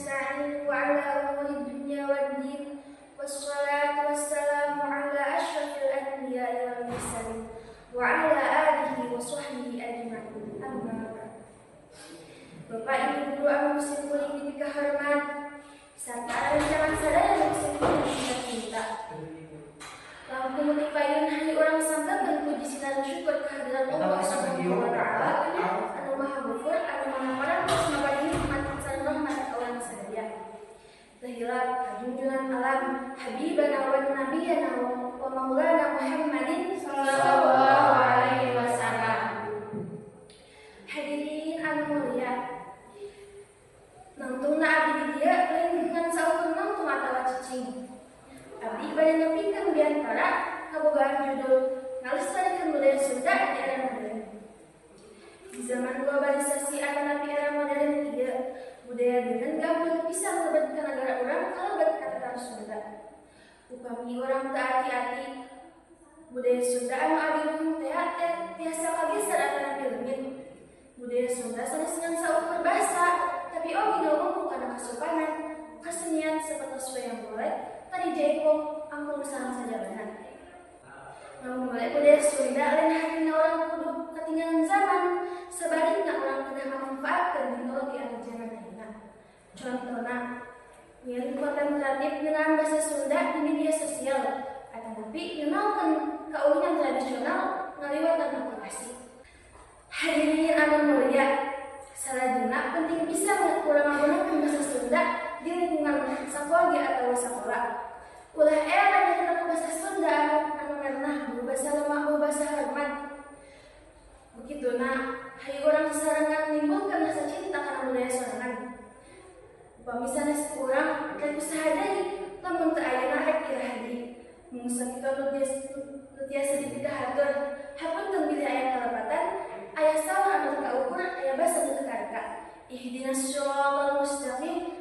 Nasta'inu ala umuri dunya waddin. Wassalatu wassalamu ala asyrafil anbiya'i wal mursalin wa ala alihi wa sahbihi ajma'in. Amma ba'd. Bapak Ibu guru anu simkuring dipikahormat sarta rerencangan sadaya nu simkuring cinta. Langkung ti payun hayu urang sanggakeun puji sinareng syukur kehadirat Allah Subhanahu wa taala anu Maha Ghafur anu Maha Parantos mabagi nikmat sareng rahmat ka urang sadaya. Teu hilap junjungan alam habibana wa nabiyana wa maulana Muhammadin sallallahu alaihi wasallam. Hadirin anu mulia, nangtungna abdi di dieu lain ngan saukur nangtung atawa cicing. Abdi bade nepikeun biantara kabogaan judul ngalestarikan budaya Sunda di era modern. Di zaman globalisasi atanapi era modern ieu, budaya deungeun gampil pisan lebet ka nagara urang kalebet ka tatar Sunda. Upami urang teu ati-ati, budaya Sunda anu adiluhung teh tiasa kageser atanapi leungit. Budaya Sunda sanes ngan saukur basa, tapi oge ngawungku kana kasopanan, kasenian sapertos wayang golek, tari jaipong, angklung sareng sajabana. Ngamumule budaya Sunda lain hartina urang kudu katinggalan zaman, sabalikna urang kedah ngamanfaatkeun teknologi anu zaman ayeuna. Contona, nyieun konten kreatif ngeunaan basa Sunda di media sosial, atanapi ngenalkeun kaulinan tradisional ngaliwatan aplikasi. Hadirin anu mulia, salajengna penting pisan urang ngagunakeun basa Sunda di lingkungan sakeluarga atawa sakola. Ulah era nyarita basa Sunda anu merenah basa lemah basa hormat. Begituna, hayu urang sasarengan nimbulkeun rasa cinta kana budaya sorangan. Upami sanes urang rek usaha deui, lamun teu ayeuna rek iraha deui. Mung sakitu anu tiasa dipikahatur. Hapunten bilih aya kalepatan, aya salah anu teu kaukur, aya basa nu teu kareka. Ihdinas siratal mustaqim.